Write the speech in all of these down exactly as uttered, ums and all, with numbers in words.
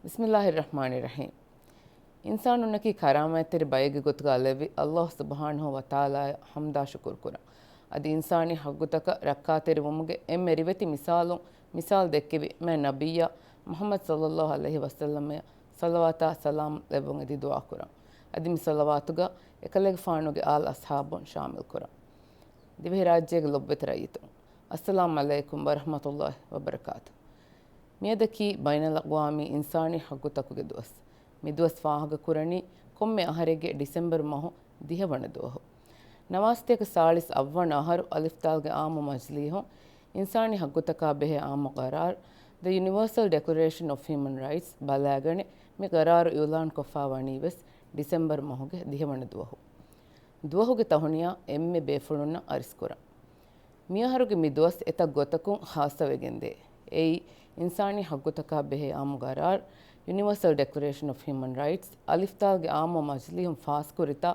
ބިސްމިއްލާހި ރަޙްމާނި ރަޙީމް. އިންސާނުންނަކީ ކަރާމަތްތެރި ބައެއްގެ ގޮތުގަ ލެއްވި އައްލާހު ސުބްޙާނަހޫ ވަތަޢާލާއަށް ޙަމްދާ ޝުކުރު ކުރަން. އަދި އިންސާނީ ޙައްޤުތަކަށް ރައްކާތެރިވުމުގެ އެންމެ ރިވެތި މިސާލުން މިސާލު ދެއްކެވި މާތް ނަބިއްޔާ މުޙައްމަދު ޞައްލައްލާހު ޢަލައިހި ވަސައްލަމައަށް ޞަލަވާތާ ސަލާމް ލެއްވުން އެދި ދުޢާ ކުރަން. އަދި މި ޞަލަވާތުގަ އެކަލޭގެފާނުގެ އާލް އަޞްޙާބުން ޝާމިލް ކުރަން. ދިވެހިރާއްޖޭގެ ލޮބުވެތި ރައްޔިތުން، އައްސަލާމް ޢަލައިކުމް ވަރަޙްމަތުﷲ ވަބަރަކާތު. މިއަދަކީ ބައިނަލްއަޤްވާމީ އިންސާނީ ޙައްޤުތަކުގެ ދުވަސް. މި ދުވަސް ފާހަގަ ކުރަނީ ކޮންމެ އަހަރެއްގެ ޑިސެމްބަރު މަހު ދިހަ ވަނަ ދުވަހު. ނަވާރަ ސަތޭކަ ސާޅީސް އަށް ވަނަ އަހަރު އަލިފްތާލްގެ އާއްމު މަޖިލީހުން އިންސާނީ ޙައްޤުތަކާ ބެހޭ އާއްމު ޤަރާރު، The Universal Declaration of Human Rights ބަލާގަނެ، މި ޤަރާރު އިޢުލާން ކޮށްފާ ވަނީ ވެސް ޑިސެމްބަރު މަހުގެ ދިހަ ވަނަ ދުވަހު. ދުވަހުގެ ތަހުނިޔާ އެންމެ ބޭފުޅުންނަށް އަރިސްކުރަން. މިއަހަރުގެ މި ދުވަސް އެތައް ގޮތަކުން ޚާއްޞަވެގެންދޭ. އެއީ، އިންސާނީ ޙައްޤުތަކާ ބެހޭ އާއްމު ޤަރާރު، Universal Declaration of Human Rights، އަލިފްތާލްގެ އާއްމު މަޖިލީހުން ފާސްކުރިތާ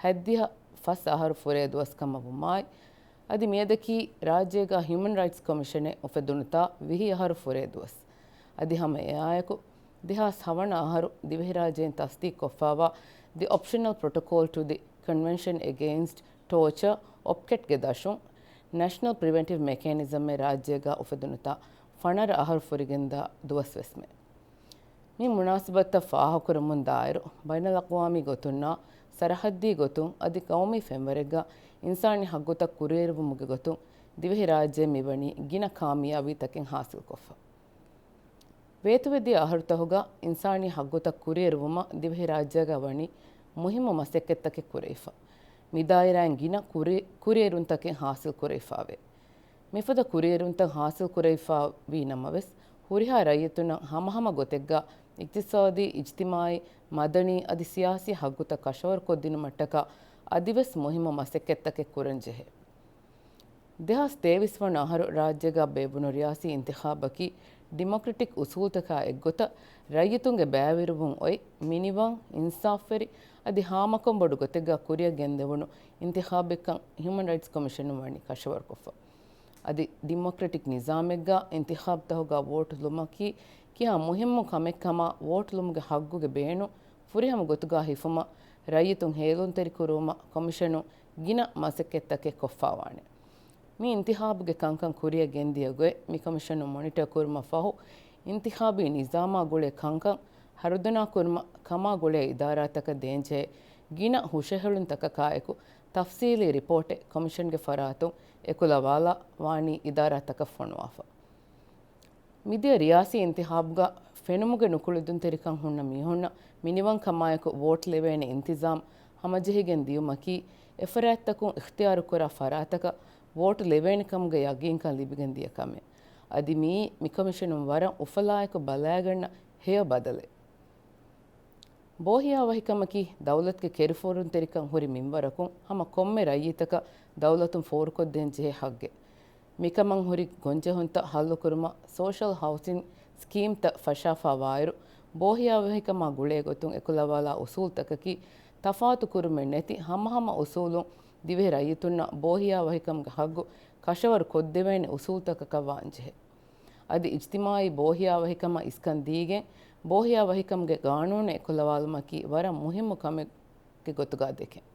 ހަތްދިހަ ފަސް އަހަރު ފުރޭ ދުވަސް ކަމަށް ވުމާއި، އަދި މިއަދަކީ ރާއްޖޭގަ ހިއުމަން ރައިޓްސް ކޮމިޝަނެއް އުފެދުނުތާ ވިހި އަހަރު ފުރޭ ދުވަސް. އަދި ހަމަ އެއާއެކު، ދެހާސް ހަވަނަ އަހަރު ދިވެހިރާއްޖޭން ތަޞްދީޤުކޮށްފާވާ The Optional Protocol to the Convention Against Torture، އޮޕްކެޓްގެ ދަށުން ނޭޝަނަލް ޕްރިވެންޓިވް މެކޭނިޒަމެއް ރާއްޖޭގަ އުފެދުނުތާ ފަނަރަ އަހަރު ފުރިގެންދާ ދުވަސްވެސްމެ. މި މުނާސަބަތްތައް ފާހަގަކުރަމުން ދާއިރު، ބައިނަލްއަޤްވާމީ ގޮތުންނާ ސަރަޙައްދީ ގޮތުން އަދި ޤައުމީ ފެންވަރެއްގަ އިންސާނީ ޙައްޤުތައް ކުރިއެރުވުމުގެ ގޮތުން ދިވެހިރާއްޖޭ މިވަނީ ގިނަ ކާމިޔާބީތަކެއް ޙާޞިލްކޮށްފަ. ވޭތުވެދިޔަ އަހަރުތަކުގަ އިންސާނީ ޙައްޤުތައް ކުރިއެރުވުމަށް ދިވެހިރާއްޖޭގަ ވަނީ މުހިއްމު މަސައްކަތްތަކެއް ކުރެވިފަ. މި ދާއިރާއިން ގިނަ ކުރި-، ކުރިއެރުންތަކެއް ޙާޞިލް ކުރެވިފަވޭ. މިފަދަ ކުރިއެރުންތައް ޙާޞިލް ކުރެވިފަވީ ނަމަވެސް، ހުރިހާ ރައްޔިތުންނަށް ހަމަހަމަ ގޮތެއްގަ އިޤްތިޞާދީ، އިޖްތިމާޢީ، މަދަނީ އަދި ސިޔާސީ ޙައްޤުތައް ކަށަވަރުކޮށްދިނުމަށްޓަކާ އަދިވެސް މުހިއްމު މަސައްކަތްތަކެއް ކުރަންޖެހޭ. ދެހާސް ތޭވީސް ވަނަ އަހަރު ރާއްޖޭގަ ބޭއްވުނު ރިޔާސީ އިންތިޚާބަކީ ޑިމޮކްރެޓިކް އުސޫލުތަކާ އެއްގޮތަށް ރައްޔިތުންގެ ބައިވެރިވުން އޮތް މިނިވަން، އިންސާފުވެރި އަދި ހާމަކޮށް ބޮޑު ގޮތެއްގަ ކުރިއަށް ގެންދެވުނު އިންތިޚާބެއްކަން ހިއުމަން ރައިޓްސް ކޮމިޝަނުން ވަނީ ކަށަވަރުކޮށްފަ. އަދި ޑިމޮކްރެޓިކް ނިޒާމެއްގަ އިންތިޚާބްތަހުގަ ވޯޓު ލުމަކީ ކިހާ މުހިއްމު ކަމެއްކަމަށް ވޯޓު ލުމުގެ ހައްގުގެ ބޭނުން ފުރިހަމަ ގޮތުގަ ހިފުމަށް ރައްޔިތުން ހޭލުންތެރިކުރުވުމަށް ކޮމިޝަނުން ގިނަ މަސައްކަތްތަކެއް ކޮށްފާވާނެ. މި އިންތިޚާބުގެ ކަންކަން ކުރިއަށް ގެންދިޔަ ގޮތް މި ކޮމިޝަނުން މޮނިޓަރ ކުރުމަށް ފަހު، އިންތިޚާބީ ނިޒާމާ ގުޅޭ ކަންކަން ހަރުދަނާ ކުރުމަށް ކަމާ ގުޅޭ އިދާރާތަކަށް ދޭންޖެހޭ ގިނަ ހުށަހެޅުންތަކަކާއެކު، ތަފްސީލީ ރިޕޯޓެއް ކޮމިޝަންގެ ފަރާތުން އެކުލަވާލާ ވާނީ އިދާރާތަކަށް ފޮނުވާފަ. މިދިޔަ ރިޔާސީ އިންތިޚާބުގަ ފެނުމުގެ ނުކުޅެދުންތެރިކަން ހުންނަ މީހުންނަށް މިނިވަންކަމާއެކު ވޯޓް ލެވޭނެ އިންތިޒާމް ހަމަޖެހިގެން ދިޔުމަކީ، އެފަރާތްތަކުން އިޚްތިޔާރުކުރާ ފަރާތަކަށް ވޯޓް ލެވޭނެކަމުގެ ޔަގީންކަން ލިބިގެން ދިޔަ ކަމެއް. އަދި މިއީ މިކޮމިޝަނުން ވަރަށް އުފަލާއެކު ބަލާގަންނަ ހެޔޮ ބަދަލެއް. ބޯހިޔާވަހިކަމަކީ، ދައުލަތުގެ ކެރިފުރުންތެރިކަން ހުރި މިންވަރަކުން ހަމަ ކޮންމެ ރައްޔިތަކަށް ދައުލަތުން ފޯރުކޮށްދޭންޖެހޭ ހައްގެއް. މިކަމަށް ހުރި ގޮންޖެހުންތައް ހައްލުކުރުމަށް ސޯޝަލް ހައުސިން ސްކީމްތައް ފަށާފާވާއިރު، ބޯހިޔާވަހިކަމާ ގުޅޭ ގޮތުން އެކުލަވާލާ އުސޫލުތަކަކީ، ތަފާތުކުރުމެއް ނެތި ހަމަހަމަ އުސޫލުން ދިވެހި ރައްޔިތުންނަށް ބޯހިޔާވަހިކަމުގެ ހައްގު ކަށަވަރު ކޮށްދެވޭނެ އުސޫލުތަކަކަށް ވާންޖެހޭ. އަދި އިޖްތިމާޢީ ބޯހިޔާވަހިކަމަށް އިސްކަން ދީގެން، ބޯހިޔާވަހިކަމުގެ ގާނޫނެއް އެކުލަވާލުމަކީ ވަރަށް މުހިއްމު ކަމެއްގެ ގޮތުގަ ދެކެން.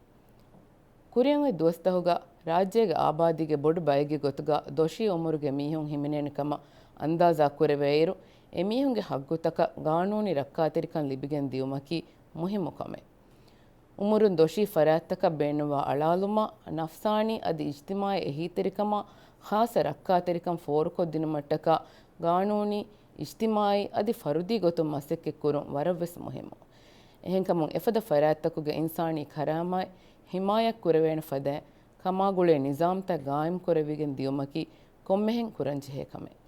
ކުރިއަށް އޮތް ދުވަސްތަހުގަ ރާއްޖޭގެ އާބާދީގެ ބޮޑު ބައެއްގެ ގޮތުގަ ދޮށީ އުމުރުގެ މީހުން ހިމެނޭނެ ކަމަށް އަންދާޒާ ކުރެވޭއިރު، އެމީހުންގެ ހައްގުތަކަށް ގާނޫނީ ރައްކާތެރިކަން ލިބިގެން ދިޔުމަކީ މުހިއްމު ކަމެއް. އުމުރުން ދޮށީ ފަރާތްތަކަށް ބޭނުންވާ އަޅާލުމާ، ނަފްސާނީ އަދި އިޖްތިމާޢީ އެހީތެރިކަމާ ޚާއްޞަ ރައްކާތެރިކަން ފޯރުކޮށްދިނުމަށްޓަކާ، ގާނޫނީ، އިޖްތިމާޢީ އަދި ފަރުދީ ގޮތުން މަސައްކަތްކުރުން ވަރަށްވެސް މުހިއްމު. އެހެންކަމުން، އެފަދަ ފަރާތްތަކުގެ އިންސާނީ ކަރާމާތް ހިމާޔަތްކުރެވޭނެ ފަދައިން، ކަމާގުޅޭ ނިޒާމްތައް ގާއިމްކުރެވިގެން ދިޔުމަކީ ކޮންމެހެން ކުރަންޖެހޭ ކަމެއް.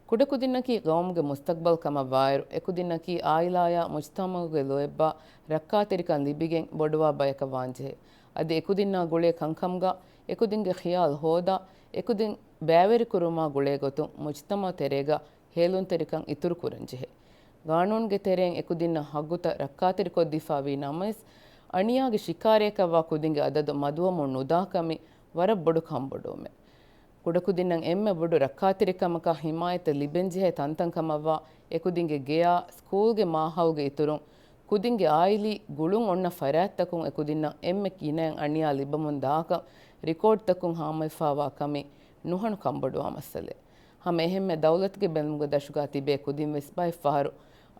ކުޑަކުދިންނަކީ ގައުމުގެ މުސްތަޤްބަލް ކަމަށް ވާއިރު، އެކުދިންނަކީ އާއިލާއާ މުޖްތަމަޢުގެ ލޯތްބާ ރައްކާތެރިކަން ލިބިގެން ބޮޑުވާ ބަޔަކަށް ވާންޖެހޭ. އަދި އެކުދިންނާ ގުޅޭ ކަންކަމުގަ އެކުދިންގެ ޚިޔާލު ހޯދާ، އެކުދިން ބައިވެރިކުރުމާ ގުޅޭ ގޮތުން މުޖްތަމަޢު ތެރޭގަ ހޭލުންތެރިކަން އިތުރުކުރަންޖެހޭ. ގާނޫނުގެ ތެރެއިން އެކުދިންނަށް ހައްގުތައް ރައްކާތެރިކޮށްދީފާވީ ނަމަވެސް، އަނިޔާގެ ޝިކާރައަކަށްވާ ކުދިންގެ އަދަދު މަދުވަމުން ނުދާކަމީ ވަރަށް ބޮޑު ކަންބޮޑުވުމެއް. ކުޑަކުދިންނަށް އެންމެ ބޮޑު ރައްކާތެރިކަމަކަށް ހިމާޔަތެއް ލިބެންޖެހޭ ތަންތަން ކަމަށްވާ އެކުދިންގެ ގެޔާ، ސްކޫލްގެ މާހައުލްގެ އިތުރުން، ކުދިންގެ އާއިލީ ގުޅުން އޮންނަ ފަރާތްތަކުން އެކުދިންނަށް އެންމެ ގިނައިން އަނިޔާ ލިބަމުން ދާކަން ރިކޯޑްތަކުން ހާމަވެފާވާ ކަމީ ނުހަނު ކަންބޮޑުވާ މައްސަލައެއް. ހަމަ އެހެންމެ ދައުލަތުގެ ބެލުމުގަ ދަށުގާ ތިބޭ ކުދިންވެސް ބައެއްފަހަރު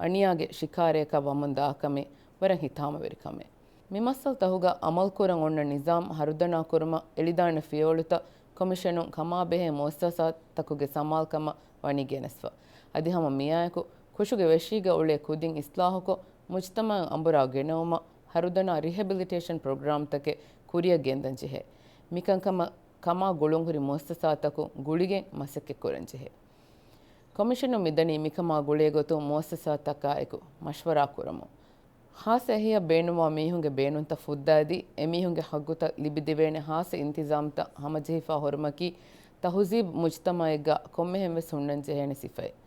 އަނިޔާގެ ޝިކާރަޔަކަށް ވަމުން ދާކަމީ ވަރަށް ހިތާމަވެރި ކަމެއް. މި މައްސަލަތަކުގަ އަމަލުކުރަން އޮންނަ ނިޒާމް ހަރުދަނާކުރުމަށް އެޅިދާނެ ފިޔަވަޅުތައް ކޮމިޝަނުން ކަމާބެހޭ މުއައްސަސާތަކުގެ ސަމާލުކަމަށް ވަނީ ގެނެސްފަ. އަދި ހަމަ މިއާއެކު ކުށުގެ ވެށީގަ އުޅޭ ކުދިން އިސްލާހުކޮށް، މުޖްތަމަޢަށް އަނބުރާ ގެނައުމަށް ހަރުދަނާ ރިހެބިލިޓޭޝަން ޕްރޮގްރާމްތަކެއް ކުރިއަށް ގެންދަން ޖެހޭ. މިކަންކަމަށް ކަމާ ގުޅުންހުރި މުއައްސަސާތަކުން ގުޅިގެން މަސައްކަތްކުރަން ޖެހޭ. ކޮމިޝަނުން މިދަނީ މިކަމާ ގުޅޭ ގޮތުން މުއައްސަސާތަކާއެކު މަޝްވަރާ ކުރަމުން. ޚާއްޞަ އެހީއަށް ބޭނުންވާ މީހުންގެ ބޭނުންތައް ފުއްދާދީ، އެމީހުންގެ ހައްގުތައް ލިބިދެވޭނެ ޚާއްޞަ އިންތިޒާމްތައް ހަމަޖެހިފާ ހުރުމަކީ، ތަހުޒީބު މުޖްތަމަޢެއްގަ ކޮންމެހެން ވެސް ހުންނަން ޖެހޭނެ ސިފައެއް.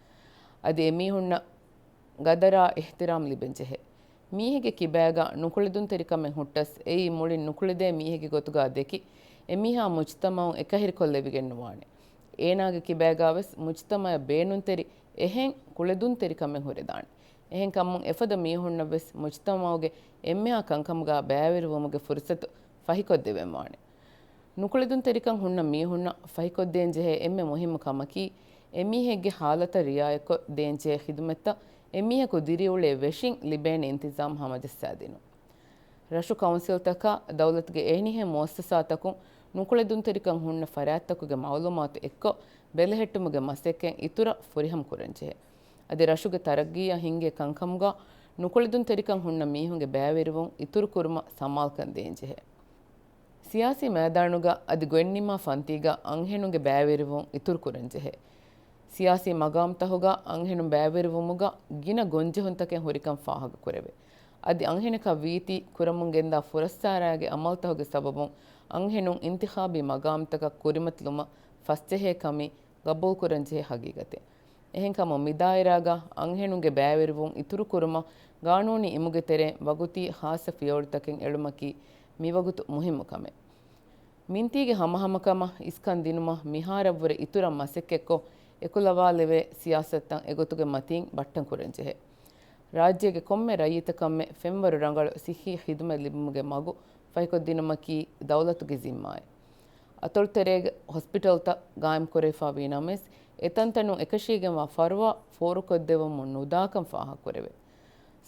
އަދި އެމީހުންނަށް ގަދަރާ އިޙްތިރާމް ލިބެންޖެހޭ. މީހެއްގެ ކިބާގަ ނުކުޅެދުންތެރިކަމެއް ހުއްޓަސް، އެއީ މުޅިން ނުކުޅެދޭ މީހެއްގެ ގޮތުގަ ދެކި، އެމީހާ މުޖްތަމަޢުން އެކަހެރިކޮށްލެވިގެން ނުވާނެ. އޭނާގެ ކިބާގަ ވެސް މުޖްތަމަޢަށް ބޭނުންތެރި އެހެން ކުޅެދުންތެރިކަމެއް ހުރެދާނެ. އެހެންކަމުން އެފަދަ މީހުންނަށް ވެސް މުޖްތަމަޢުގެ އެންމެހާ ކަންކަމުގަ ބައިވެރިވުމުގެ ފުރުޞަތު ފަހިކޮށްދެވެންވާނެ. ނުކުޅެދުންތެރިކަން ހުންނަ މީހުންނަށް ފަހިކޮށްދޭންޖެހޭ އެންމެ މުހިއްމު ކަމަކީ، އެމީހެއްގެ ޙާލަތަށް ރިޢާޔަތްކޮށް ދޭންޖެހޭ ޚިދުމަތްތައް އެމީހަކު ދިރިއުޅޭ ވެށިން ލިބޭނެ އިންތިޒާމް ހަމަޖައްސާދިނުން. ރަށު ކައުންސިލްތަކާ ދައުލަތުގެ އެހެނިހެން މުއައްސަސާތަކުން ނުކުޅެދުންތެރިކަން ހުންނަ ފަރާތްތަކުގެ މަޢުލޫމާތު އެއްކޮށް، ބެލެހެއްޓުމުގެ މަސައްކަތް އިތުރަށް ފުރިހަމަ ކުރަންޖެހޭ. އަދި ރަށުގެ ތަރައްގީއަށް ހިންގޭ ކަންކަމުގަ ނުކުޅެދުންތެރިކަން ހުންނަ މީހުންގެ ބައިވެރިވުން އިތުރުކުރުމަށް ސަމާލުކަން ދޭންޖެހޭ. ސިޔާސީ މައިދާނުގަ އަދި ގޮތްނިންމާ ފަންތީގަ އަންހެނުންގެ ބައިވެރިވުން އިތުރުކުރަންޖެހޭ. ސިޔާސީ މަގާމްތަކުގަ އަންހެނުން ބައިވެރިވުމުގަ ގިނަ ގޮންޖެހުންތަކެއް ހުރިކަން ފާހަގަކުރެވޭ. އަދި އަންހެނަކަށް ވީތީ ކުރަމުން ގެންދާ ފުރައްސާރައިގެ އަމަލުތަކުގެ ސަބަބުން އަންހެނުން އިންތިޚާބީ މަގާމްތަކަށް ކުރިމަތިލުމަށް ފަސްޖެހޭ ކަމީ ގަބޫލުކުރަންޖެހޭ ހަގީގަތެއް. އެހެންކަމުން މިދާއިރާގަ އަންހެނުންގެ ބައިވެރިވުން އިތުރުކުރުމަށް ގާނޫނީ އިމުގެ ތެރެއިން ވަގުތީ ޚާއްޞަ ފިޔަވަޅުތަކެއް އެޅުމަކީ މިވަގުތު މުހިއްމު ކަމެއް. މިންތީގެ ހަމަހަމަކަމަށް އިސްކަން ދިނުމަށް މިހާރަށްވުރެ އިތުރަށް މަސައްކަތްކޮށް، އެކުލަވާލެވޭ ސިޔާސަތުތައް އެގޮތުގެ މަތީން ބައްޓަން ކުރަންޖެހޭ. ރާއްޖޭގެ ކޮންމެ ރައްޔިތަކަށްމެ ފެންވަރު ރަނގަޅު ސިއްހީ ޚިދުމަތް ލިބުމުގެ މަގު ފަހިކޮށްދިނުމަކީ ދައުލަތުގެ ޒިންމާއެއް. އަތޮޅުތެރޭގެ ހޮސްޕިޓަލްތައް ގާއިމްކުރެވިފާވީ ނަމަވެސް، އެތަންތަނުން އެކަށީގެންވާ ފަރުވާ ފޯރުކޮށްދެވަމުން ނުދާކަން ފާހަގަކުރެވޭ.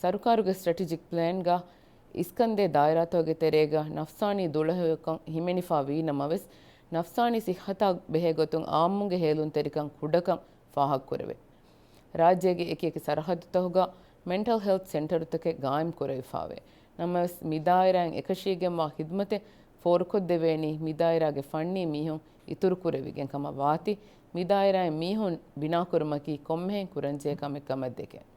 ސަރުކާރުގެ ސްޓްރެޓެޖިކް ޕްލޭންގަ އިސްކަންދޭ ދާއިރާތަކުގެ ތެރޭގަ ނަފްސާނީ ދުޅަހެޔޮކަން ހިމެނިފާ ވީ ނަމަވެސް، ނަފްސާނީ ސިއްހަތާ ބެހޭގޮތުން އާއްމުންގެ ހޭލުންތެރިކަން ކުޑަކަން ފާހަގަކުރެވޭ. ރާއްޖޭގެ އެކިއެކި ސަރަހައްދުތަކުގަ މެންޓަލް ހެލްތް ސެންޓަރުތަކެއް ގާއިމް ކުރެވިފާވޭ. ނަމަވެސް، މި ދާއިރާއިން އެކަށީގެންވާ ޚިދުމަތެއް ފޯރުކޮށްދެވޭނީ މި ދާއިރާގެ ފަންނީ މީހުން އިތުރުކުރެވިގެން ކަމަށް ވާތީ، މި ދާއިރާއިން މީހުން ބިނާކުރުމަކީ ކޮންމެހެން ކުރަންޖެހޭ ކަމެއް ކަމަށްދެކެން.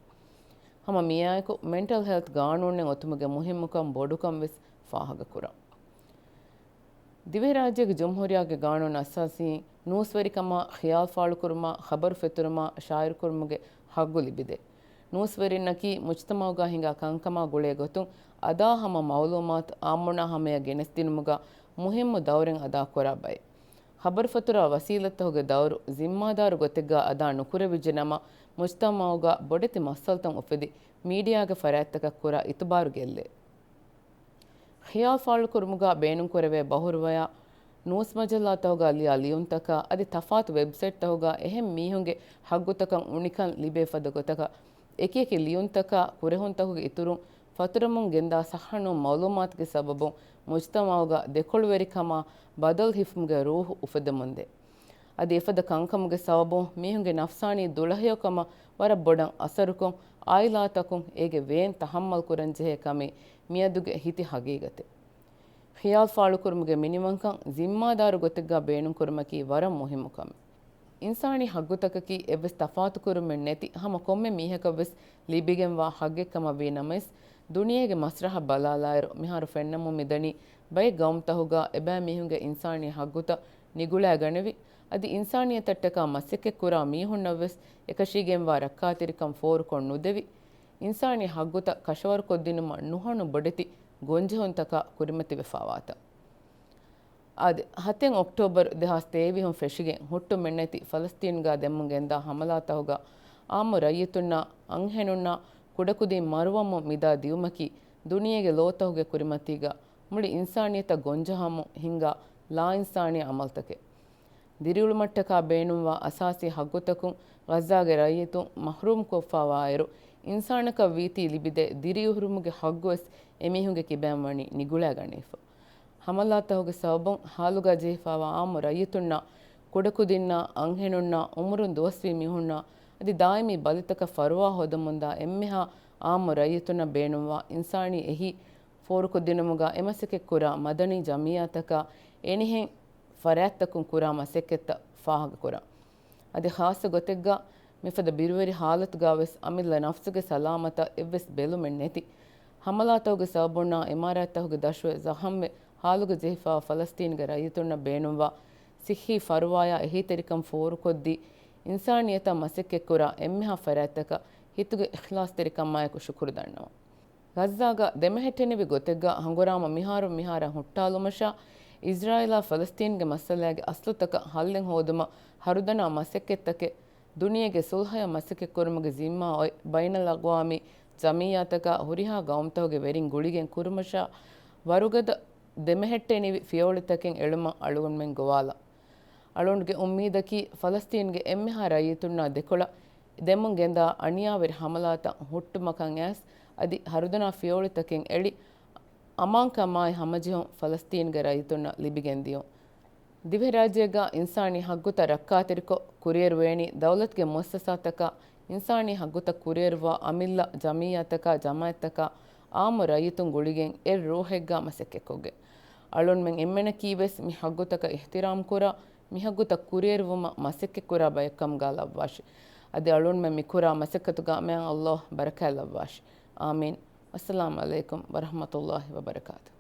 ހަމަ މިއާއެކު މެންޓަލް ހެލްތް ގާނޫނެއް އޮތުމުގެ މުހިއްމުކަން ބޮޑުކަން ވެސް ފާހަގަކުރަން. ދިވެހިރާއްޖޭގެ ޖުމްހޫރިއްޔާގެ ގާނޫނު އަސާސީން ނޫސްވެރިކަމާ، ޚިޔާލު ފާޅުކުރުމާ، ޚަބަރު ފެތުރުމާ، ޝާއިޢުކުރުމުގެ ހައްގު ލިބިދޭ. ނޫސްވެރިންނަކީ މުޖްތަމަޢުގަ ހިނގާ ކަންކަމާ ގުޅޭ ގޮތުން އަދާ ހަމަ މަޢުލޫމާތު އާއްމުންނާ ހަމަޔަށް ގެނެސްދިނުމުގަ މުހިއްމު ދައުރެއް އަދާކުރާ ބައެއް. ޚަބަރުފަތުރާ ވަސީލަތްތަކުގެ ދައުރު ޒިންމާދާރު ގޮތެއްގަ އަދާ ނުކުރެވިއްޖެނަމަ، މުޖްތަމަޢުގަ ބޮޑެތި މައްސަލަތައް އުފެދި، މީޑިއާގެ ފަރާތްތަކަށް ކުރާ އިތުބާރު ގެއްލޭ. ޚިޔާލު ފާޅުކުރުމުގަ ބޭނުންކުރެވޭ ބަހުރުވަޔާ، ނޫސް މަޖައްލާތަކުގަ ލިޔާ ލިޔުންތަކާ އަދި ތަފާތު ވެބްސައިޓްތަކުގަ އެހެން މީހުންގެ ހައްގުތަކަށް އުނިކަން ލިބޭ ފަދަ ގޮތަކަށް، އެކިއެކި ލިޔުންތަކާ ކުރެހުންތަކުގެ އިތުރުން ފަތުރަމުން ގެންދާ ޞައްޙަނޫން މަޢުލޫމާތުގެ ސަބަބުން މުޖްތަމަޢުގަ ދެކޮޅުވެރިކަމާ ބަދަލު ހިފުމުގެ ރޫޙު އުފެދެމުންދޭ. އަދި އެފަދަ ކަންކަމުގެ ސަބަބުން މީހުންގެ ނަފްސާނީ ދުޅަހެޔޮކަމަށް ވަރަށް ބޮޑަށް އަސަރުކޮށް، އާއިލާތަކުން އޭގެ ވޭން ތަޙައްމަލް ކުރަންޖެހޭ ކަމީ މިއަދުގެ ހިތި ހަގީގަތެއް. ޚިޔާލު ފާޅުކުރުމުގެ މިނިވަންކަން ޒިންމާދާރު ގޮތެއްގަ ބޭނުންކުރުމަކީ ވަރަށް މުހިއްމު ކަމެއް. އިންސާނީ ހައްގުތަކަކީ އެއްވެސް ތަފާތުކުރުމެއް ނެތި ހަމަ ކޮންމެ މީހަކަށްވެސް ލިބިގެންވާ ހައްގެއް ކަމަށް ވީ ނަމަވެސް، ދުނިޔޭގެ މަސްރަހަށް ބަލާލާއިރު މިހާރު ފެންނަމުން މިދަނީ ބައެއް ގައުމުތަކުގަ އެބައިމީހުންގެ އިންސާނީ ހައްގުތައް ނިގުޅައިގަނެވި، އަދި އިންސާނިއްޔަތަށްޓަކާ މަސައްކަތްކުރާ މީހުންނަށްވެސް އެކަށީގެންވާ ރައްކާތެރިކަން ފޯރުކޮށް ނުދެވި، އިންސާނީ ހައްގުތައް ކަށަވަރުކޮށްދިނުމަށް ނުހަނު ބޮޑެތި ގޮންޖެހުންތަކާ ކުރިމަތިވެފާވާތަން. އަދި ހަތެއް އޮކްޓޯބަރު ދެހާސް ތޭވީހުން ފެށިގެން ހުއްޓުމެއްނެތި ފަލަސްތީންގާ ދެމުން ގެންދާ ހަމަލާތަކުގަ އާއްމު ރައްޔިތުންނާ އަންހެނުންނާ ކުޑަކުދިން މަރުވަމުން މިދާ ދިއުމަކީ ދުނިޔޭގެ ލޯތަކުގެ ކުރިމަތީގަ މުޅި އިންސާނިއްޔަތަށް ގޮންޖަހަމުން ހިންގާ ލާއިންސާނީ އަމަލުތަކެއް. ދިރިއުޅުމަށްޓަކާ ބޭނުންވާ އަސާސީ ހައްގުތަކުން ޣައްޒާގެ ރައްޔިތުން މަޙްރޫމްކޮށްފާވާއިރު، އިންސާނަކަށް ވީތީ ލިބިދޭ ދިރިއުހުރުމުގެ ހައްގުވެސް އެމީހުންގެ ކިބައިން ވަނީ ނިގުޅައިގަނެވިފަ. ހަމަލާތަކުގެ ސަބަބުން ހާލުގާ ޖެހިފާވާ އާއްމު ރައްޔިތުންނާ، ކުޑަކުދިންނާ، އަންހެނުންނާ، އުމުރުން ދުވަސްވީ މީހުންނާ އަދި ދާއިމީ ބަލިތަކަށް ފަރުވާ ހޯދަމުންދާ އެންމެހާ އާއްމު ރައްޔިތުންނަށް ބޭނުންވާ އިންސާނީ އެހީ ފޯރުކޮށްދިނުމުގަ އެމަސައްކަތްކުރާ މަދަނީ ޖަމިއްޔާތަކާ އެނިހެން ފަރާތްތަކުން ކުރާ މަސައްކަތްތައް ފާހަގަކުރަން. އަދި ޚާއްޞަ ގޮތެއްގަ މިފަދަ ބިރުވެރި ޙާލަތުގަވެސް އަމިއްލަ ނަފްސުގެ ސަލާމަތަށް އެއްވެސް ބެލުމެއް ނެތި، ހަމަލާތަކުގެ ސަބަބުންނާ އިމާރާތްތަކުގެ ދަށުވެ ޒަޚަމްވެ ހާލުގަ ޖެހިފާވާ ފަލަސްތީންގެ ރައްޔިތުންނަށް ބޭނުންވާ ސިއްހީ ފަރުވާޔާ އެހީތެރިކަން ފޯރުކޮށްދީ، އިންސާނިއްޔަތަށް މަސައްކަތްކުރާ އެންމެހާ ފަރާތްތަކަށް ހިތުގެ އިޚްލާޞްތެރިކަމާއެކު ޝުކުރު ދަންނަވަން. ޣައްޒާގަ ދެމެހެއްޓެނިވި ގޮތެއްގަ ހަނގުރާމަ މިހާރުން މިހާރަށް ހުއްޓާލުމަށާ، އިޒްރާއީލާ ފަލަސްތީންގެ މައްސަލައިގެ އަސްލުތަކަށް ހައްލެއް ހޯދުމަށް ހަރުދަނާ މަސައްކަތްތަކެއް ދުނިޔޭގެ ސުލްހަޔަށް މަސައްކަތްކުރުމުގެ ޒިންމާ އޮތް ބައިނަލްއަގްވާމީ ޖަމިއްޔާތަކާ ހުރިހާ ގައުމުތަކުގެ ވެރިން ގުޅިގެން ކުރުމަށާ، ވަރުގަދަ ދެމެހެއްޓެނިވި ފިޔަވަޅުތަކެއް އެޅުމަށް އަޅުގަނޑުމެން ގޮވާލަން. އަޅުގަނޑުގެ އުއްމީދަކީ، ފަލަސްތީންގެ އެންމެހާ ރައްޔިތުންނާ ދެކޮޅަށް ދެމުން ގެންދާ އަނިޔާވެރި ހަމަލާތައް ހުއްޓުމަކަށް އައިސް، އަދި ހަރުދަނާ ފިޔަވަޅުތަކެއް އެޅި، އަމާންކަމާއި ހަމަޖެހުން ފަލަސްތީންގެ ރައްޔިތުންނަށް ލިބިގެންދިޔުން. ދިވެހިރާއްޖޭގަ އިންސާނީ ހައްގުތައް ރައްކާތެރިކޮށް، ކުރިއެރުވޭނީ ދައުލަތުގެ މުއައްސަސާތަކާ، އިންސާނީ ހައްގުތައް ކުރިއެރުވާ އަމިއްލަ ޖަމިއްޔާތަކާ، ޖަމާއަތްތަކާ، އާއްމު ރައްޔިތުން ގުޅިގެން އެއް ރޫޙެއްގަ މަސައްކަތްކޮށްގެން. އަޅުންމެން އެންމެނަކީވެސް މި ހައްގުތަކަށް އިޙްތިރާމް ކުރާ، މި ހައްގުތައް ކުރިއެރުވުމަށް މަސައްކަތްކުރާ ބަޔަކުކަމުގަ ލައްވާށި. އަދި އަޅުންމެން މިކުރާ މަސައްކަތުގަ މިއަށް ﷲ ބަރަކާތް ލައްވާށި. އާމީން. އައްސަލާމު ޢަލައިކުމް ވަރަޙްމަތުﷲ ވަބަރަކާތުހު.